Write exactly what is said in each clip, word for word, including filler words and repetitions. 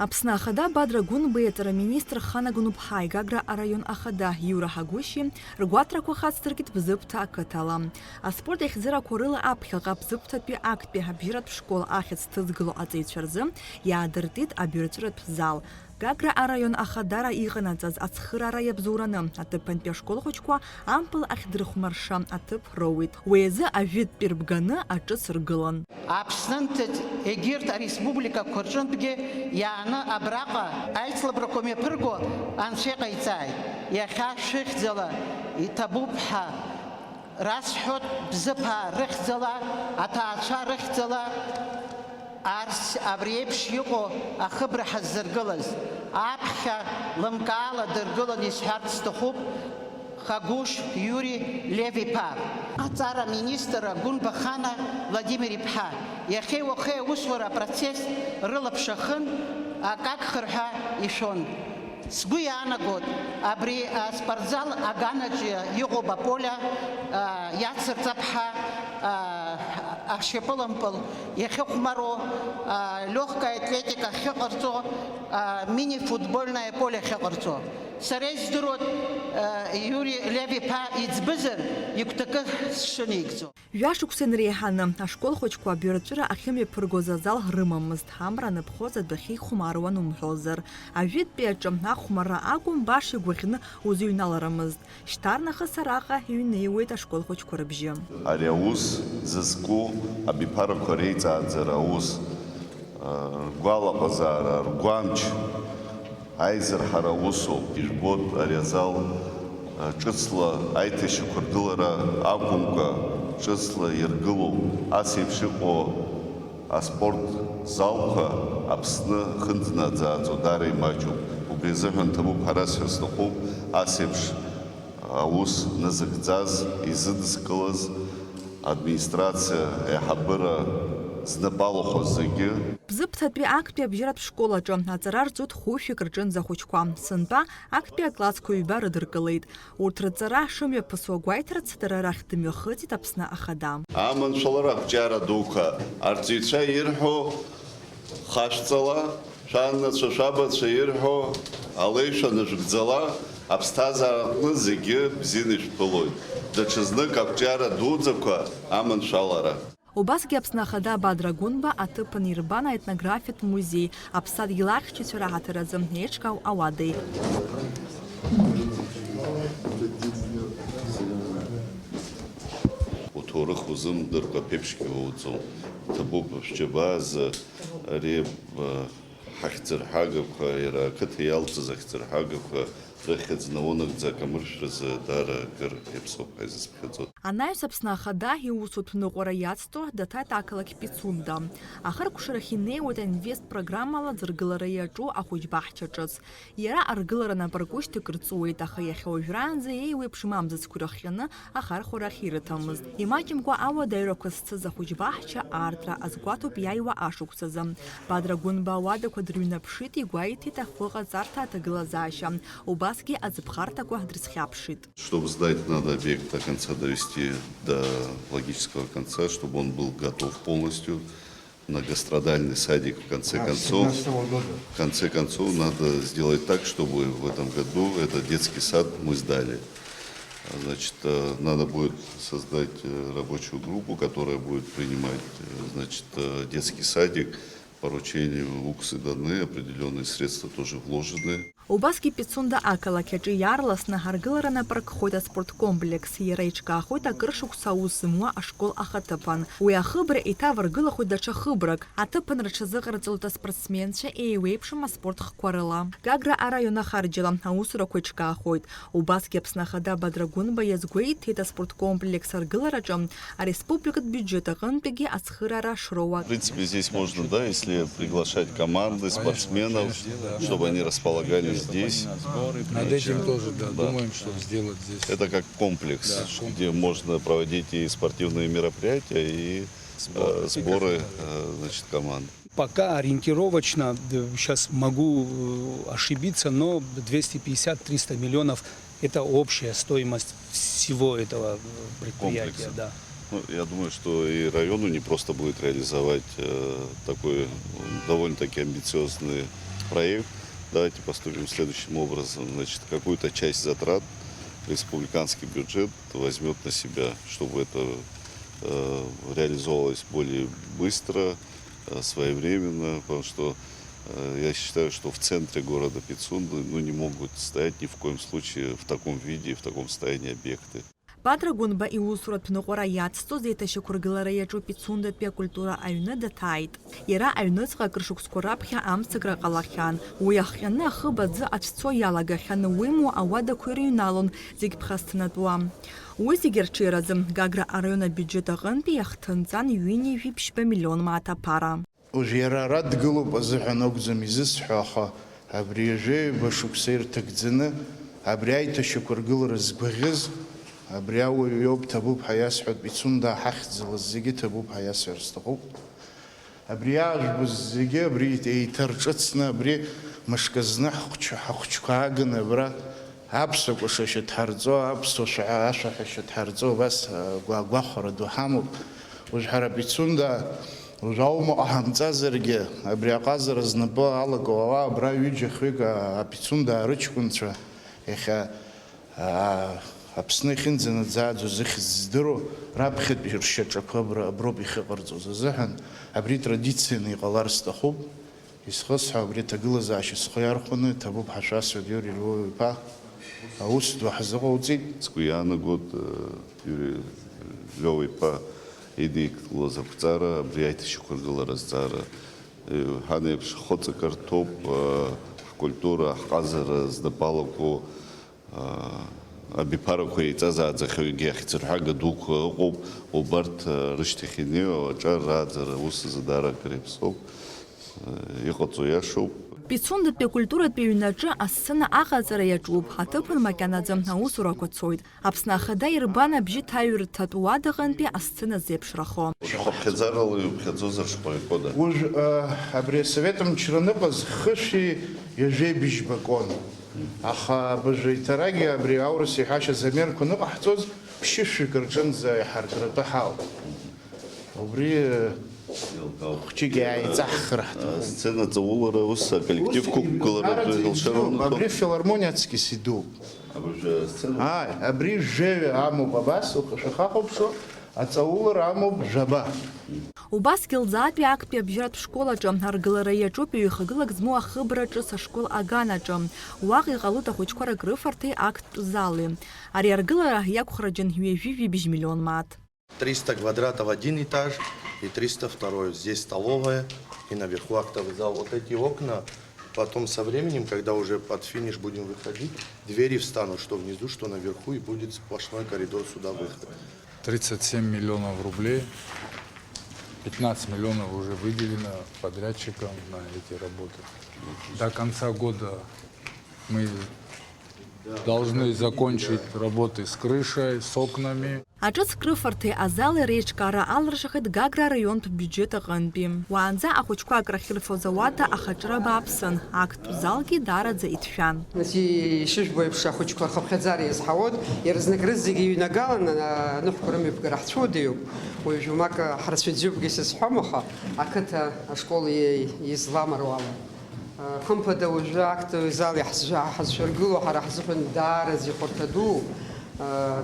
Аԥсны Ахада Бадра Гәынбеи, аҵара министр Хана Гәныԥҳаи, Гагра араион Ахада Иура Ҳагәышьи ргәаҭарақәа хацдыркит Бзыԥҭа ақыҭала. Аспорт еихьӡарақәа рыла аԥхьаҟа Бзыԥҭатәи актәи абжьаратә школ ахьӡ ҭызгыло аҵаҩцәа рзы иаадыртит абаҩрҵәыратә зал. Гагра араион Ахадара иҟанаҵаз ацхыраара иабзоураны, аҭыԥантәи ашкол хәыҷқәа ампыл ахьдырхәмарша аҭыԥ роуеит. Уи азы ажәытәтәи рбганы аҿыц ргылан. Аԥснынтәи егьырҭ ареспубликақәа рҿынтәгьы иааны абраҟа аицлабрақәа мҩаԥырго Анцәа иҟаиҵааит. Иахьа шәыхьӡала иҭабуп ҳәа расҳәоит, Бзыԥаа рыхьӡала, аҭаацәа рыхьӡала, арс абри еиԥш иҟоу ахыбра ҳаззыргылаз, аԥхьа лымкаала дыргылан исҳәарц сҭахуп, Хагәышь Иури Лев-иԥа. Аҵара аминистр Гәынба Хана Владимир-иԥҳа, иахьеи уахеи аусура апроцесс рылаԥш ахын, акы агхар ҳәа ишәон. Сгәы иаанагоит, абри аспортзал аганаҿ иҟоуп аполиа, а, иацырҵап ҳәа, а, ашьапылампыл иахьыхәмаруа, а, легкая атлетика ахьыҟарҵо, а, мини-футбольное поле ахьыҟарҵо. Сара издыруеит, а, Иури Лев-иԥа иӡбызар, игәҭакы сшынеигӡо. Жәашықәса инреиҳаны, ашкол хәыҷқәа абаҩрҵәыра ахьымҩаԥыргоз азал рымамызт, амра аныԥхоз адәахьы ихәмаруан умҳәозар. Ажәытәтәи аҿы ахәмарра акәым, баша игәаӷьны узыҩналарамызт. Шьҭарнахыс араҟа иҩнеиуеит ашкол хәыҷқәа рыбжьы. Ари аус зызку абиԥарақәа реиҵааӡара аус, ргәалаҟазаара, ргәамч, аизырҳара усоуп. Ижәбоит, ари азал ҿыцла аиҭашьақәыргылара акәымкәа, ҿыцла иргылоуп. Ас еиԥш иҟоу аспорт залқәа Аԥсны ахьынӡанаӡааӡо даара имаҷуп. Убри азыҳәан ҭабуп ҳәа расҳәар сҭахуп, ас еиԥш аус назыгӡаз, изыдыскылаз, администрациа аиҳабыра знапы алахәыз зегьы. Бзыԥҭатәи актәи абжьаратә школ аҿы аҵара рҵоит хәышәҩык рҿынӡа ахәыҷқәа. Сынтәа актәи аклассқәа ҩба рыдыркылеит. Урҭ рҵара шымҩаԥысуа гәеиҭарц дара рахь дымҩахыҵит Аԥсны Ахада. Аманшәалара ақәҿиара дуқәа, арҵаҩцәа ирҳәо хашәҵала, шәаннацәа, шәабацәа ирҳәо алеишәа нажәгӡала, аԥсҭазаараҟны зегьы бзианы ишәԥылоит. Даҽазнык ақәҿиара дуӡақәа аманшәалара. Убасгьы Аԥсны Ахада Бадра Гәынба аҭыԥан ирбан аетнографиатә музеи аԥсадгьыл ахьчаҩцәа раҳаҭыр азы еиҿкаау ауадеи. Уҭоурых узымдыркәа ԥеиԥшгьы уоуӡом. Ҭабуп шәџьабаа азы ари, а, ҳахьӡырҳагақәа, иара ақыҭа иалҵыз ахьӡырҳагақәа рыхьӡ наунагӡа акамыршәразы даара акыр иаԥсоуп ҳәа изысԥхьаӡоит. Анаҩс Аԥсны Ахада иусутә ныҟәара иацҵо даҭааит ақалақь Пицунда. Ахыркәшарахь инеиуеит аинвест программала аӡыргылара иаҿу ахәыҷбаҳча ҿыц. Иара аргылара напаркушьҭак рҵуеит, аха иахьа уажәраанӡа еиуеиԥшым амзызқәа ирыхҟьаны ахархәарахь ирыҭамызт. Имаҷымкәа ауадаҩрақәа зцыз ахәыҷбаҳча аартра азгәаҭоуп иааиуа ашықәсазы. Бадра Гәынба ауадақәа дрыҩнаԥшит, игәеиҭеит ахәы ҟаҵарҭа аҭагылазаашьа, убасгьы аӡыԥхарҭақәа дрызхьаԥшит. Чтобы сдать, надо объект до конца довести, до логического конца, чтобы он был готов полностью. Многострадальный садик, в конце концов, в конце концов, надо сделать так, чтобы в этом году этот детский сад мы сдали. А, значит, э, надо будет создать, э, рабочую группу, которая будет принимать, э, значит, э, детский садик. Поручения, уксы даны, определённые средства тоже вложены. Убасгьы Пицунда ақалақь аҿы иаарласны аргылара напаркхоит аспорткомплекс. Иара иҿкаахоит акыр шықәса аус зымуа ашкол ахаҭыԥан. Уи ахыбра иҭавыргылахоит даҽа хыбрак. Аҭыԥан рҽазыҟарҵалоит аспортсменцәа еиуеиԥшым аспорт хкқәа рыла. Гагра араион ахарџьала аусурақәа иҿкаахоит. Убасгьы Аԥсны Ахада Бадра Гәынба иазгәеиҭеит аспорткомплекс аргылараҿы ареспубликатә биуџьет аҟынтәигьы ацхыраара шроуа. В принципе, здесь можно, да, если приглашать команды, спортсменов, чтобы они располагались здесь. Над этим тоже, да, думаем, что сделать здесь. Это как комплекс, где можно проводить и спортивные мероприятия, и, э, сборы, э, значит, команд. Пока ориентировочно, э, щас могу, э, ошибиться, но двести пятьдесят — триста миллионов — это общая стоимость всего этого, э, предприятия, да. Ну, я думаю, что и району не просто будет реализовать, э, такой, м, довольно-таки амбициозный, Проект. Давайте поступим следующим образом. Значит, какую-то часть затрат республиканский бюджет возьмет на себя, чтобы это э, реализовывалось более быстро, э, своевременно, потому что э, я считаю, что в центре города Пицунды, ну, не могут стоять ни в коем случае в таком виде и в таком состоянии объекты. Бадра Гәынба иусуратә ныҟәара иацҵоз еиҭашьақәыргылара иаҿу Пицундатәи акультура аҩны даҭааит. Иара аҩныҵҟа акыр шықәсқәа раԥхьа амцакра ҟалахьан. Уи иахҟьаны ахыб аӡы ацәцо иалагахьан, уимоу ауадақәа ирыҩналон зегь ԥхасҭанатәуа. Уи зегьы рҽеиразы Гагра араион абиуџьет аҟынтәи иахҭынҵан ҩынҩажәи ԥшьба миллион мааҭ аԥара. Уажә иара ара дгылоуп азыҳәан акәӡам изысҳәо, аха абри ҩажәи ҩба шықәса ирҭагӡаны абри аиҭашьақәыргылара згәаӷьыз абри ауаҩ иоуп, ҭабуп ҳәа иасҳәартә, Пицунда ҳахьӡала зегьы ҭабуп ҳәа иасҳәар сҭахуп. Абри иаажәбоз зегьы абри еиҭарҿыцны, абри мышкы зны ҳхәыҷ-, ҳахәыҷқәа ааганы абра аԥсуа кәашашьа дҳарҵо, аԥсуа шәаҳәа-, ашәаҳәашьа дҳарҵо, убас, а, гәа-, агәахәара ду ҳамоуп. Уажә ҳара Пицунда, уажә аума ҟаҳамҵазаргьы, абри аҟазара знапы алаку ауаа абра ҩыџьа-хҩык, а, Пицунда рыҷкәынцәа иахьа Аа, Аԥсны иахьынӡанаӡааӡо зыхьӡ здыруа, раԥхьатәи ршьаҿақәа абра, аброуп иахьыҟарҵоз азыҳәан, абри традицианы иҟалар сҭахуп. Исхысҳәо, абри аҭагылазаашьа схы иархәаны, ҭабуп ҳәа шәасҳәоит, Иури Львов-иԥа, аус ду ҳзыҟауҵеит. Сгәы иаанагоит, э, Иури Львов-иԥа идикылаз ақәҵара, абри аиҭашьақәыргылара азҵаара, э, ҳан еиԥш хәыцак рҭоуп, э, ҳкультура, ҳҟазара знапы алаку, Абиԥарақәа еиҵазааӡахьоу егьи ахьӡырҳәага дуқәа ыҟоуп, убарҭ рышьҭахь инеиуа аҿар рааӡара аус азы даара акыр иаԥсоуп, иҟаҵоу иашоуп. Пицундатәи акультуратәи аҩнаҿы асцена аҟаҵара иаҿуп, аҭыԥан макьанаӡа аусурақәа цоит. Аԥсны Ахада ирбан абжьы ҭаҩырҭатә уадаҟантәи асцена зеиԥшрахо. Шәхыԥхьаӡарала иуԥхьаӡозар шаҟаҩ акода? Уажә, а, абри асовет мчра аныҟаз хышәи ҩажәеи быжьба акон. Аха абыржәы иҭарагьы абри аурыс иҳәашьа замерқәа аныҟаҳҵоз, ԥшьышәҩык рҿынӡа иҳаркратәы ҳауп. Убри, э, хәҷык иааиҵаҳхыр ҳҭахуп. Асцена ҵаулара ус аколлектив Ус қәықәгыларатәы иҩнараӡа илшароуп, ибзиоуп, абри афилармониа аҵкьыс идууп. Абыржәы асцена Ааи, абри жәаҩа амоуп абас, ухы-, шәахахәаԥшуа. Аҵаулара амоуп жәаба. Убасгьы Лӡаатәи актәи абжьаратә школ аҿы аргылара иаҿуп ҩ-хагылак змоу ахыбра ҿыц ашкол аганаҿы. Уаҟа иҟалоит ахәыҷқәа ракрыфарҭеи актәтә зали. Ари аргылара иақәхра џьынҳәа ҩажәи жәибжь миллион мааҭ. Триста квадратов один этаж и триста второй. Здесь столовая и наверху актовый зал. Вот эти окна, потом со временем, когда уже под финиш будем выходить, двери встанут, что внизу, что наверху, и будет сплошной коридор сюда выход. Тридцать семь миллионов рублей, пятнадцать миллионов уже выделено подрядчикам на эти работы. До конца года мы должны закончить работы с крышей, с окнами. Аҿыц крыфарҭеи азали реиҿкаара алыршахеит Гагра араионтә биуџьет аҟынтәи. Уаанӡа ахәыҷқәа акрахьырфоз ауада ахаҿра бааԥсын, актәтә залгьы даараӡа иҭшәан. Нас ишыжәбо еиԥш, ахәыҷқәа рхыԥхьаӡара иазҳауоит, иаразнак рызегьы иҩнагаланы аныҳәқәа рымҩаԥгара ҳцәуадаҩуп. Уажәы уамак ҳрацәаӡәуп ҳәа сызҳәом, аха ақыҭа ашкол изламыруа ала. Хымԥада, уажәы актовый зал иаҳзы-, ҳазшәыргыло ҳара ҳзыҳәан даараӡа ихәарҭа дууп.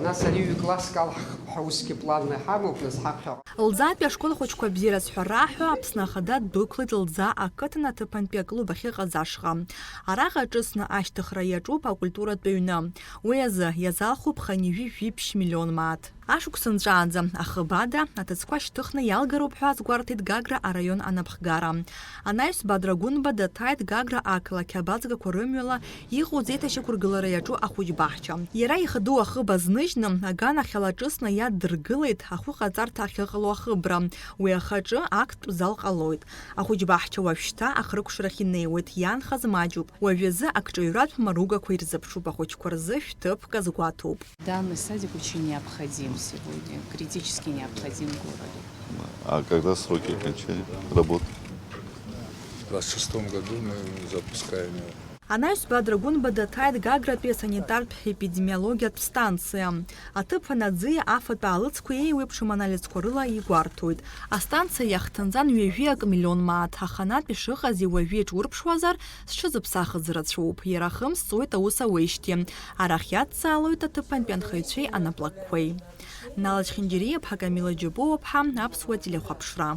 Нас ари ҩ-класск алҳхып ҳәа усгьы планла иҳамоуп, нас ҳаԥхьаҟа. Лӡаатәи ашкол ахәыҷқәа бзиараз ҳәа раҳәо, Аԥсны Ахада дәықәлеит Лӡаа ақыҭан аҭыԥантәи аклуб ахьыҟаз ашҟа. Араҟа ҿыцны ашьҭыхра иаҿуп акультуратә ҩны. Уи азы иазалхуп хынҩажәи жәиԥшь миллион мааҭ. Ашықәс нҵәаанӡа ахыб ада аҭыӡқәа шьҭыхны иалгароуп ҳәа азгәарҭеит Гагра араион анапхгара. Анаҩс Бадра Гәынба даҭааит Гагра ақалақь абаҵгақәа рымҩала иҟоу зеиҭашьақәыргылара иаҿу ахәыҷбаҳча. Иара ихадоу ахыб азныжьны, аганахьала ҿыцны иаддыргылеит ахәы ҟаҵарҭа ахьыҟало ахыбра. Уи ахаҿы актәтә зал ҟалоит. Ахәыҷбаҳча уажәшьҭа ахрыкәшарахь инеиуеит, иаанхаз маҷуп. Уажәазы акҿаҩратә маругақәа ирзыԥшуп, ахәыҷқәа рзы шәҭыԥк азгәаҭоуп. Данный садик очень необходим сегодня, критически необходим городу. А когда сроки окончания работы? В двадцать шестом году мы запускаем его. Анаҩс Бадра Гәынба даҭааит Гагратәи асанитартә-епидемиологиатә станциа. Аҭыԥ анаӡиа афатә аалыҵқәа еиуеиԥшым анализқәа рыла игәарҭоит. Астанциа иахҭынҵан ҩажәи акы миллион мааҭ, аханатә ишыҟаз уажәы иаҿурԥшуазар, зҽызыԥсахыз рацәоуп. Иара хымз ҵуеит аус ауеижьҭеи. Арахь иацҵаалоит аҭыԥантәи анхаҩцәеи анаплакқәеи. Нала Чхиндириаԥҳа, Камила Џьапуаԥҳа, Аԥсуа телехәаԥшра.